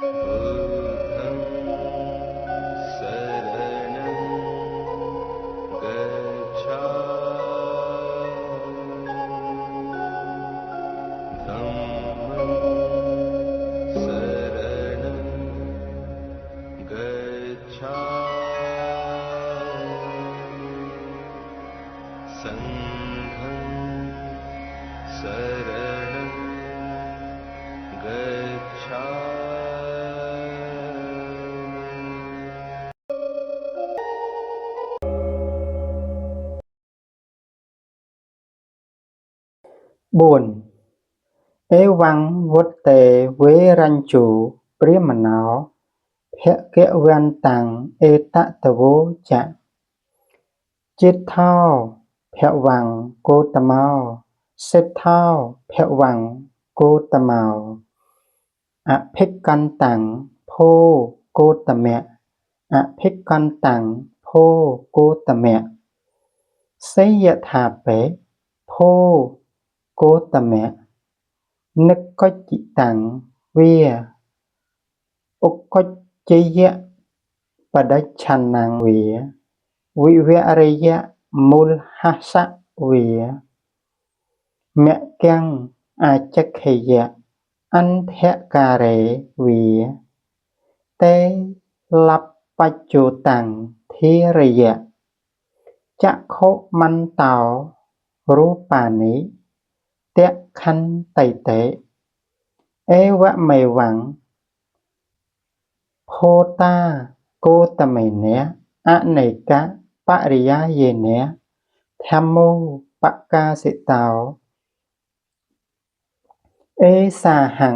बुद्धं शरणं गच्छामि। धम्मं शरणं गच्छामि। संघं शरणं गच्छामि। 4 អេវំ វុត្តេ វេរញ្ជោ ព្រាហ្មណោ ភគវន្តំ អេតទវោចៈ ជេដ្ឋោ ភវំ គោតមោ សេដ្ឋោ ភវំ គោតមោ អភិក្ខន្តំ ភោ គោតមៈ អភិក្ខន្តំ ភោ គោតមៈ សេយថាបេ ភោ គោតមៈ និក្កុច្ចិតាំង វា ឧក្កុច្ចិយបដិច្ឆន្នំ វា វិវរិយមូលហស្សៈ វា មគ្គំ អាចក្ខយៈ អន្ធការេ វា តេលបច្ចោតាំង ធារយៈ ចក្ខុមន្តោ រូបានិ តខន្តិតេ អេវមេវំ ភោតា គោតមេនៈ អនេកបរិយាយេនៈ ធម្មោបកាសិតោ អេសាហੰ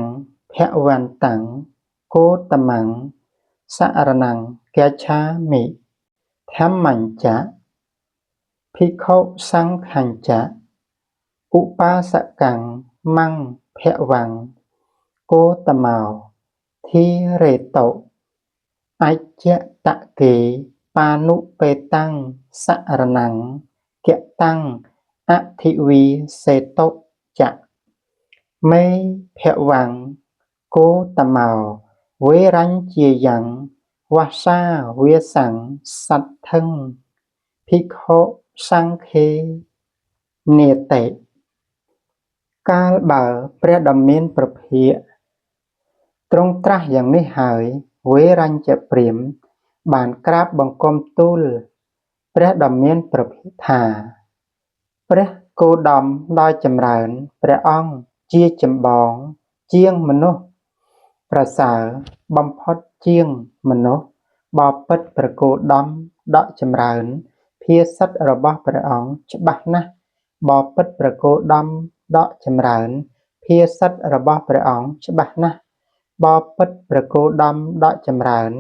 ភវន្តំ គោតមំ សរណំ គច្ឆាមិ ធម្មញ្ចៈ ភិក្ខុសង្ឃញ្ចៈ ឧបាសកੰ មំ ភវំ គោតមោ ធិរេតុ អច្ចតកេ បានុបេតាំង សរណំ គតាំង អធិវីសេតុចៈ មេភវំ គោតមោ វេរញ្ជាយ៉ាង វស្សាវាសੰ សទ្ធឹង ភិក្ខុសង្ឃេនាតិ កាលបើព្រះដ៏មានព្រះភាគទ្រង់ត្រាស់យ៉ាងនេះហើយ វេរញ្ញព្រាហ្មណ៍បានក្រាបបង្គំទូលព្រះដ៏មានព្រះភាគថា ព្រះគោតមដ៏ចម្រើន ព្រះអង្គជាចម្បងជាងមនុស្ស ប្រសើរបំផុតជាងមនុស្ស បពិតព្រះគោតមដកចម្រើន ភាសិតរបស់ព្រះអង្គច្បាស់ណាស់ បពិតព្រះគោតមដកចម្រើន ភាសិតរបស់ព្រះអង្គច្បាស់ណាស់ បពិតព្រះគោតមដកចម្រើន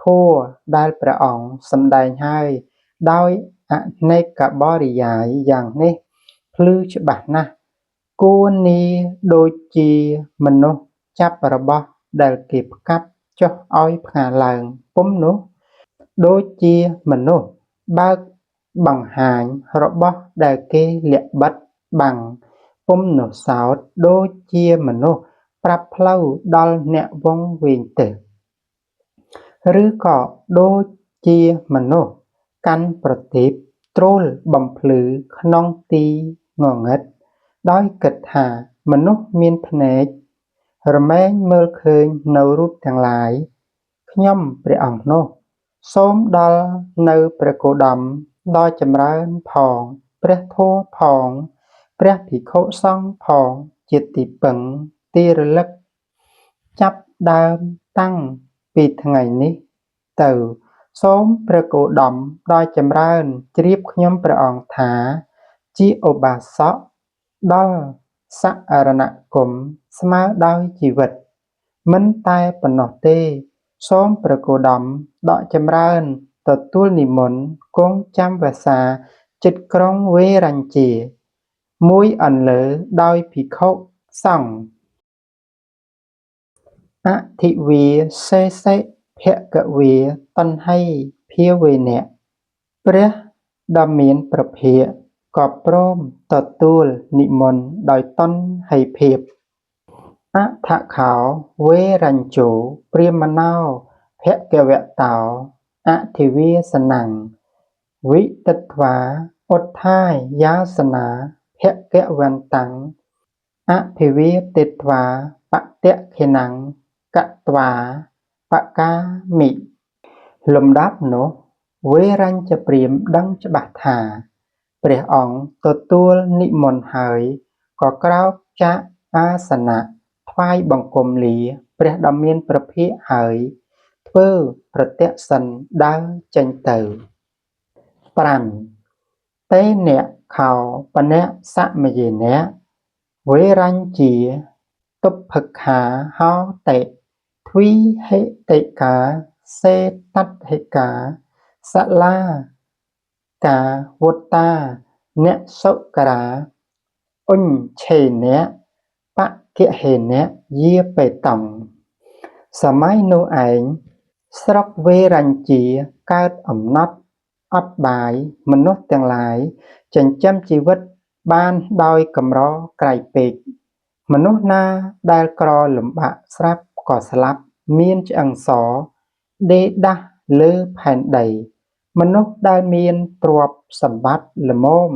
ធម៌ដែលព្រះអង្គសម្ដែងហើយដោយអនេកបរិយាយយ៉ាងនេះភ្លឺច្បាស់ណាស់ គួរនាដូចជាមនុស្សចាប់របស់ដែលគេផ្កាប់ចុះឲ្យផ្ងាឡើងពុំនោះ ដូចជាមនុស្សបើកបង្ហាញរបស់ដែលគេលាក់បិទបាំងពុំនោះសោត ដូចជាមនុស្សប្រាប់ផ្លូវដល់អ្នកវង្វេងទិស ឬក៏ដូចជាមនុស្សកាន់ប្រទីបទ្រោលបំភ្លឺក្នុងទីងងឹត ដោយគិតថាមនុស្សមានភ្នែករមែងមើលឃើញនូវរូបទាំងឡាយ ខ្ញុំព្រះអង្គនោះ សូមដល់នៅព្រះគោតមដ៏ចម្រើនផង ព្រះធម៌ផង ព្រះភិក្ខុសង្ឃផងជាទីពឹងទីរលឹក ចាប់ដើមតាំងពីថ្ងៃនេះទៅ សូមព្រះគោតមដ៏ចម្រើនជ្រាបខ្ញុំព្រះអង្គថា ជាឧបាសកដល់សរណគមស្មើដោយជីវិត មិនតែប៉ុណ្ណោះទេ សូមព្រះគោតមដកចម្រើនទទួលនិមន្តគង់ចាំវស្សាចិត្តក្រុងវេរញ្ជា មួយអន្លើដោយភិក្ខុសង្ឃ អធិវាសេសិភគវាតណ្ហីភាវេនៈ ព្រះដ៏មានព្រះភាគក៏ព្រមទទួលនិមន្តដោយតណ្ហីភាព។ អដ្ឋខោ វេរញ្ជោ ព្រាហ្មណោ ភគវតោ អធិវាសនំ វិទិត្វា ឧទ្ធាយយាសនា ភគវន្តំ អភិវាទិត្វា បទក្ខិណំ កត្វា បកាមិ លំដាប់នោះ វេរញ្ចព្រាហ្មណ៍ដឹងច្បាស់ថា ព្រះអង្គទទួលនិមន្តហើយ ក៏ក្រោកចាកអាសនៈថ្វាយបង្គំលាព្រះដ៏មានព្រះភាគហើយ ធ្វើប្រទក្សិណដើរចេញទៅ 5 តេនៈខោបនៈសមយេនៈ វេរញ្ជា ទុប្បខាហោតិ ទ្វីហិតិកា សេតដ្ឋិកា សលាកាវុតា អ្នកសុក្រា អញ្ឆេនៈ បគហេនៈ យាបេតំ សម័យនោះឯង ស្រុកវេរញ្ជាកើតអំណត់អត់បាយ មនុស្សទាំងឡាយចិញ្ចឹមជីវិតបានដោយកម្រក្រៃពេក មនុស្សណាដែលក្រលំបាកស្រាប់ក៏ស្លាប់មានឆ្អឹងសដេរដាសលើផែនដី មនុស្សដែលមានទ្រព្យសម្បត្តិល្មម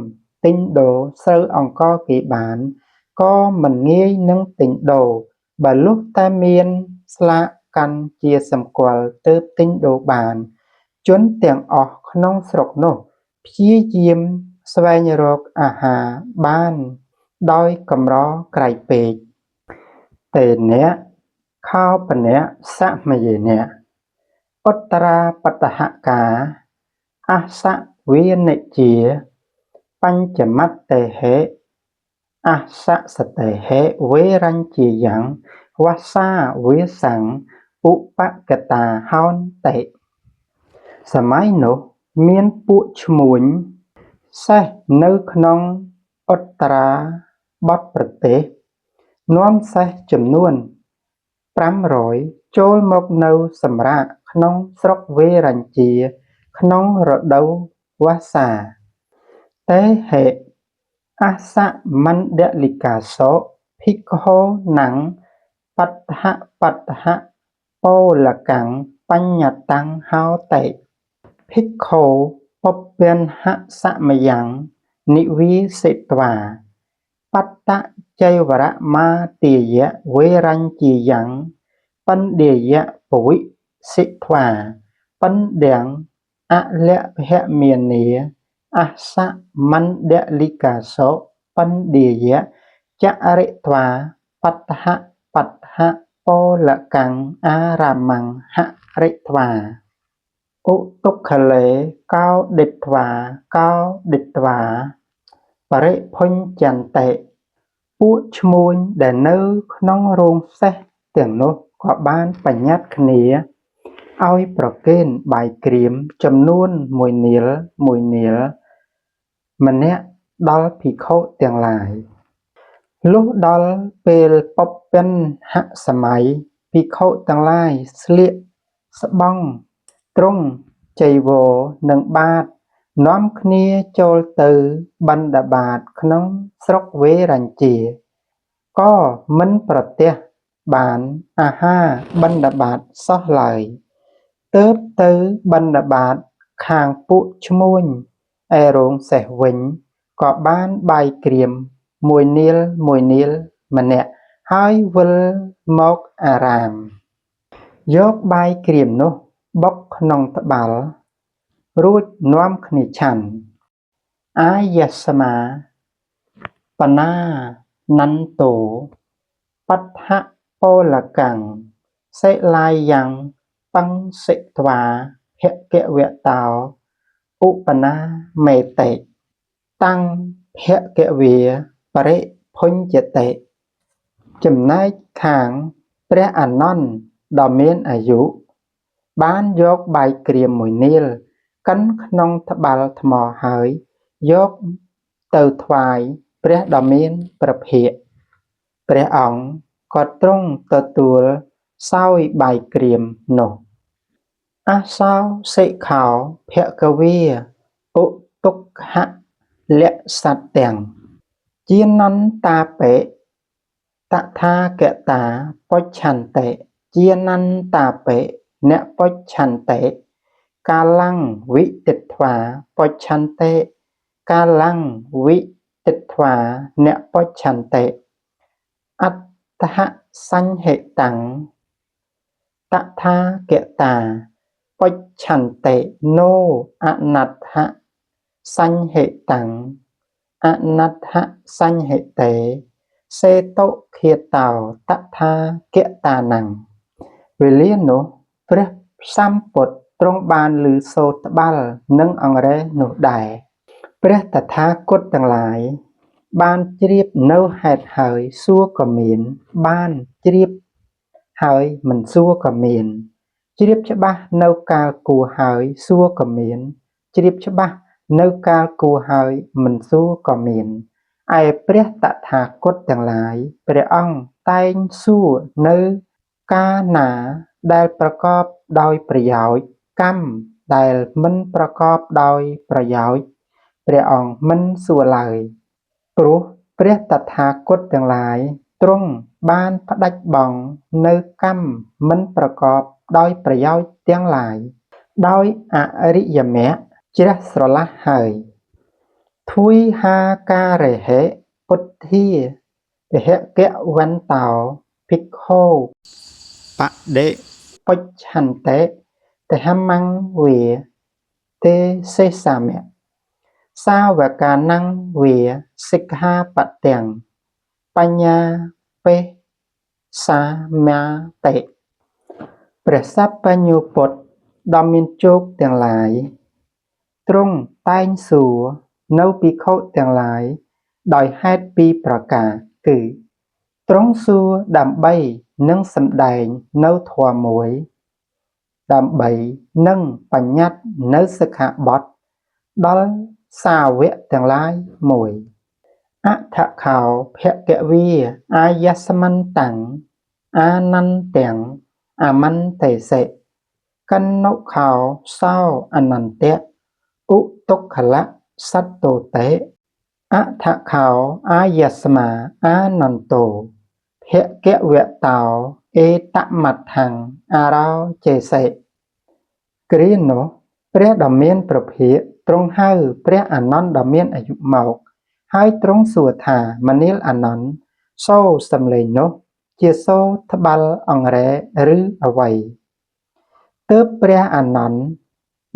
ទិញដូរស្រូវអង្ករគេបាន ក៏មិនងាយនឹងទិញដូរ បើលុះតែមានស្លាកកាន់ជាសម្គាល់ទើបទិញដូរបាន ជនទាំងអស់ក្នុងស្រុកនោះព្យាយាមស្វែងរកអាហារបានដោយកម្រក្រៃពេក តេនៈខោបនៈសមយេនៈ ឧត្តរាបតហកា អសវានិជា បញ្ចមត្តេហិ អសសតេហិ វេរញ្ជាយ៉ាង វស្សាវាសੰ ឧបកតាហោនតិ សម័យនោះមានពួកឈ្មួញសេះនៅក្នុងឧត្តរាបថប្រទេស នាំសេះចំនួន500ចូលមកនៅសម្រាកក្នុងស្រុកវេរញ្ជាក្នុងរដូវវស្សា តេហិ អសមណ្ឌលិកាសោ ភិក្ខុនំ បដ្ឋបដ្ឋពលកាំង បញ្ញតាំងហោតិ ភិក្ខុពព្វញ្ហសមយ៉ាង និវាសិត្វា បត្តចីវរមាទាយៈ វេរញ្ជាយ៉ាង បណ្ឌាយៈពវិសិត្វា បណ្ឌាំង អលភមានា អសមណ្ឌលិកាសោ បណ្ឌាយៈ ចរិត្វា បដ្ឋបដ្ឋពលកាំង អារាមੰហរិត្វា ឧទុក្ខលេ កោឌិត្វា កោឌិត្វា បរិភញ្ចន្តិ ពួកឈ្មួញដែលនៅក្នុងរោងសេះទាំងនោះក៏បានបញ្ញត្តិគ្នាឲ្យប្រគេនបាយក្រៀមចំនួនមួយនាលមួយនាលម្នាក់ដល់ភិក្ខុទាំងឡាយ លុះដល់ពេលពព្វញ្ហសម័យ ភិក្ខុទាំងឡាយស្លៀកស្បង់ទ្រង់ចីវរនិងបាតនាំគ្នាចូលទៅបណ្ឌបាតក្នុងស្រុកវេរញ្ជា ក៏មិនប្រទះបានអាហារបិណ្ឌបាតសោះឡើយ ទើបទៅបណ្ឌបាតខាងពួកឈ្មួញឯរោងសេះវិញ ក៏បានបាយក្រៀមមួយនាលមួយនាលម្នាក់ហើយវិលមកអារាម យកបាយក្រៀមនោះបុកក្នុងត្បាល់ រួចនាំគ្នាឆាន់ អាយស្មាបណានន្ទោ បដ្ឋពលកាំង សិលាយយ៉ាង បង្សិត្វា ភគវតោ ឧបនាមេតិ តាំងភគវាបរិភញ្ចតិ ចំណែកខាងព្រះអានន្ទដ៏មានអាយុ បានយកបាយក្រៀមមួយនាលកិនក្នុងត្បាល់ថ្មហើយយកទៅថ្វាយព្រះដ៏មានព្រះភាគ ព្រះអង្គក៏ទ្រង់ទទួលសោយបាយក្រៀមនោះ អសោសិខោភគវា ឧទុក្ខលសត្ទាំង ជានន្តាបិ តថាគតាបុច្ឆន្តិ ជានន្តាបិ នបុច្ឆន្តិ កាលំវិទិត្វាបុច្ឆន្តិ កាលំវិទិត្វានបុច្ឆន្តិ អត្តហសញ្ហិតាំង តថាគតាបុច្ឆន្តិ ណូអនដ្ឋសញ្ហិតាំង អនដ្ឋសញ្ហិតេ សេតុឃាតោតថាគតានំ។ វេលានោះ ព្រះសម្ពុទ្ធទ្រង់បានឮសូរត្បាល់និងអង្រែនោះដែរ។ ព្រះតថាគតទាំងឡាយ បានជ្រាបនូវហេតុហើយសួរក៏មាន បានជ្រាបហើយមិនសួរក៏មាន ជ្រាបច្បាស់នូវកាលគួរហើយសួរក៏មាន ជ្រាបច្បាស់នូវកាលគួរហើយមិនសួរក៏មាន ឯព្រះតថាគតទាំងឡាយ ព្រះអង្គតែងសួរនៅកាលណាដែលប្រកបដោយប្រយោជន៍ កម្មដែលមិនប្រកបដោយប្រយោជន៍ ព្រះអង្គមិនសួរឡើយ ព្រោះព្រះតថាគតទាំងឡាយទ្រង់បានផ្ដាច់បង់នូវកម្មមិនប្រកបដោយប្រយោជន៍ទាំងឡាយ ដោយអរិយមគ្គជ្រះស្រឡះហើយ។ ធុយហាការេហិពុទ្ធាពហគវន្តោភិក្ខុ បដិ បុច្ឆន្តិ តហមង្វាទេសេសាមៈ សាវកានំវាសិក្ខាបទាំង បញ្ញាបេសាមាតិ។ ព្រះសព្វញ្ញូពុទ្ធដ៏មានជោគទាំងឡាយ ទ្រង់តែងសួរនូវភិក្ខុទាំងឡាយដោយហេតុពីរប្រការ គឺ ទ្រង់សួរដើម្បីនឹងសម្ដែងនូវធម៌មួយ ដើម្បីនឹងបញ្ញត្តិនូវសិក្ខាបទដល់សាវកទាំងឡាយមួយ។ អដ្ឋខោភគវាអាយស្មន្តាំង អានន្ទាំងអមន្តិសិ កណ្នុខោសោអនន្តៈ ឧទុក្ខលសត្វតេ អដ្ឋខោអាយស្មាអានន្តោ ភគវតោអេតមដ្ឋੰអរោចេសិ។ គ្រានោះ ព្រះដ៏មានព្រះភាគទ្រង់ហៅព្រះអានន្ទដ៏មានអាយុមក ហើយទ្រង់សួរថា មនាលអានន្ទ សូរសំឡេងនោះជាសូរត្បាល់អង្រែឬអ្វី? ទើបព្រះអានន្ទ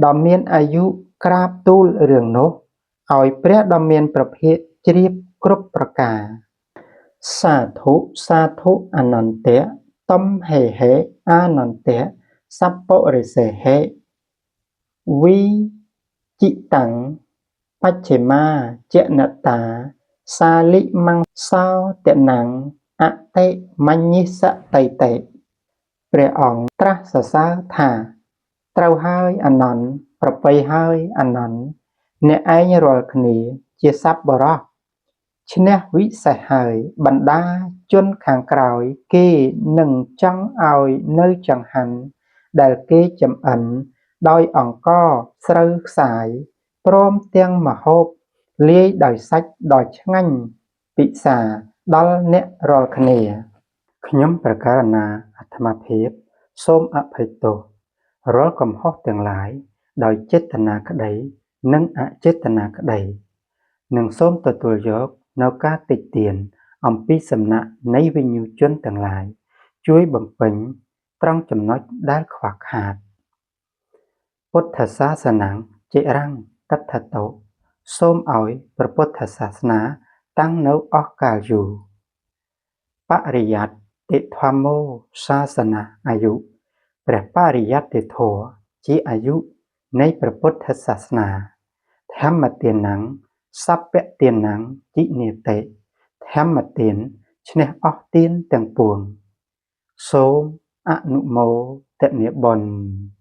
ដ៏មានអាយុក្រាបទូលរឿងនោះឲ្យព្រះដ៏មានព្រះភាគជ្រាបគ្រប់ប្រការ។ សាធុសាធុអនន្តៈ តំហេហេអានន្តៈ សព្វរិសេហេ វិជិតាំង បច្ឆិមាចនតា សាលិមង្សោតនំ អតិមញ្ញិសតិតិ។ ព្រះអង្គត្រាស់សរសើរថា ត្រូវហើយអានន្ទ ប្រពៃហើយអានន្ទ អ្នកឯងរាល់គ្នាជាសប្បុរសឈ្នះវិសេសហើយ បណ្ដាជនខាងក្រោយគេនឹងចង់ឲ្យនៅចង្ហាន់ដែលគេចម្អិនដោយអង្ករស្រូវខ្សាយ ព្រមទាំងម្ហូបលាយដោយសាច់ដ៏ឆ្ងាញ់ពិសាដល់អ្នករាល់គ្នា។ ខ្ញុំព្រះករុណាអាត្មាភាពសូមអភ័យទោសរាល់កំហុសទាំងឡាយដោយចេតនាក្តីនិងអចេតនាក្តី និងសូមទទួលយកនូវការតិទៀនអំពីសំណាក់នៃវិញ្ញូជនទាំងឡាយ ជួយបំពេញត្រង់ចំណុចដែលខ្វះខាត។ ពុទ្ធសាសនំចិរੰតដ្ឋតុ សូមឲ្យព្រះពុទ្ធសាសនាតាំងនៅអស់កាលយូរ។ បរិយត្តិធម្មោសាសនាអាយុ ព្រះបរិយត្តិធម៌ជាអាយុនៃព្រះពុទ្ធសាសនា។ ធម្មទានំសព្វទានំជិនេតិ ធម្មទានឈ្នះអស់ទានទាំងពួង។ សូមអនុមោទនាបុណ្យ។